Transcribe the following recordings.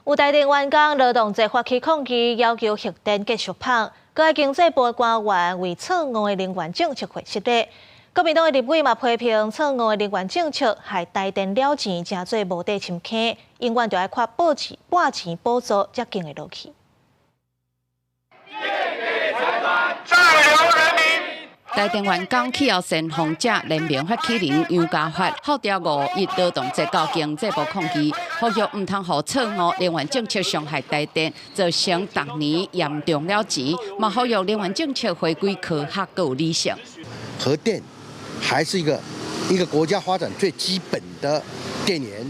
有台電員工勞動節發起抗議，要求核電繼續麭。閣愛經濟部官員為錯誤的能源政策解釋。國民黨的立委嘛批評錯誤的能源政策，害台電了錢，成做無底深坑，永遠著愛靠補錢、撥錢補助才經會落去。在流人民。台電員工氣候先鋒者聯名發起人楊家發號召5·1勞動節到經濟部抗議，呼籲毋通予錯誤能源政策傷害台電，造成逐年嚴重了錢，嘛呼籲能源政策回歸科學閣有理性。核電還是一個國家發展最基本的電源。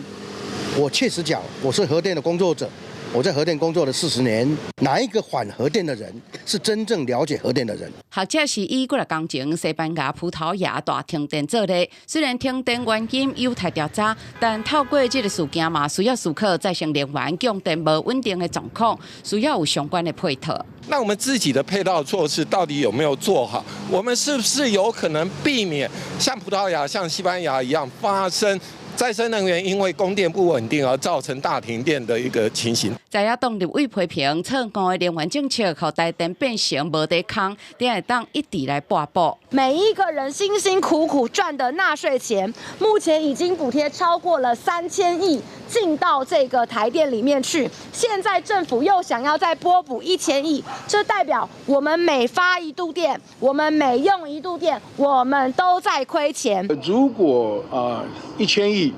我確實講，我是核電的工作者。我在核電工作了40年，哪一個反核電的人是真正了解核電的人？學者是以幾若工前西班牙、葡萄牙大停電做例，雖然停電原因有待調查，但透過這個事件嘛，需要思考再生能源供電無穩定的狀況，需要有相關的配套。那我們自己的配套措施到底有沒有做好？我們是不是有可能避免像葡萄牙、像西班牙一樣發生再生能源因為供電不穩定而造成大停電的一個情形？在野黨立委批評錯誤的能源政策，予台電變成無底坑，才會當一直來撥補。每一個人辛辛苦苦賺的納稅錢，目前已經補貼超過了3000億進到這個台電裡面去。現在政府又想要再撥補1000億，這代表我們每發一度電，我們每用一度電，我們都在虧錢。如果啊一千億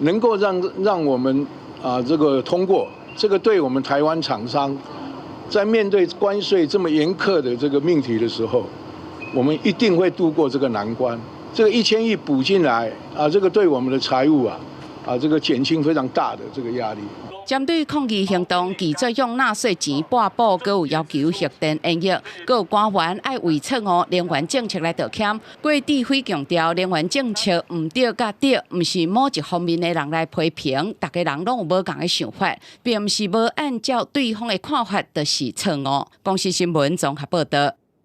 能夠讓我們啊這個通過，這個對我們台灣廠商在面對關稅這麼嚴苛的這個命題的時候，我們一定會度過這個難關。這個一千億補進來啊，這個對我們的財務啊這個減輕非常大的這個壓力。針對抗議行動，拒絕用納稅錢撥補，閣有要求核電延役，閣有官員愛為錯誤能源政策來道歉。郭智輝強調，能源政策毋對佮對，毋是某一方面的人來批評，逐家人攏有無仝的想法，並毋是無按照對方的看法就是錯誤。公視新聞綜合報導。